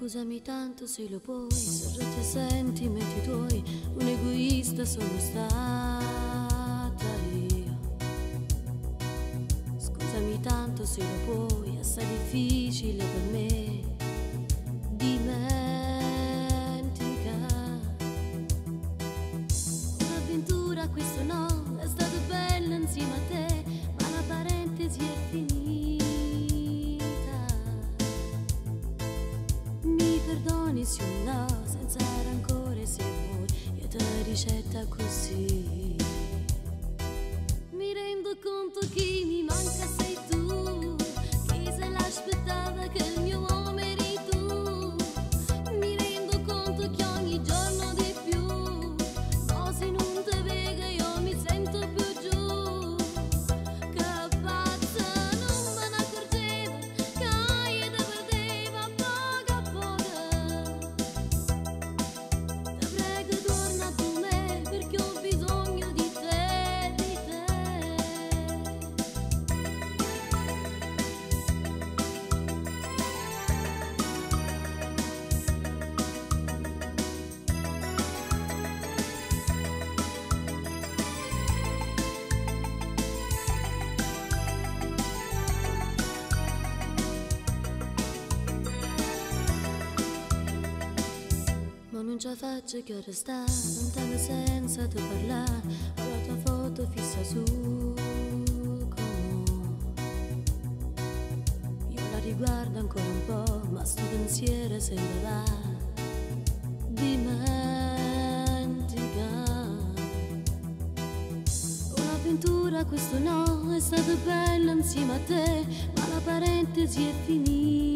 Scusami tanto se lo puoi, se i sentimenti tuoi, un egoista sono stata io. Scusami tanto se lo puoi, è stato difficile per me dimenticare. Un'avventura, questo no, è stata bella insieme a te, ma la parentesi è finita. Mi perdoni se un no, senza rancore se vuoi, io te ricetta così. Mi rendo conto che mi manca sei tu, chi se l'aspettava che il mio uomo eri tu. Mi rendo conto che ogni giorno di più, ma se non te vedo io mi sento più giù. Che pazza, non me ne accorgevo, che io te perdevo a poco a poco. Te prego torna con me perché ho bisogno di te, di te. Ma non ce la faccio che restare lontano senza te parlare. Ho la tua foto fissa su comò. Io la riguardo ancora un po', ma sto pensiero se ne va. Dimentica. Un'avventura, questo no, è stata bella insieme a te, ma la parentesi è finita.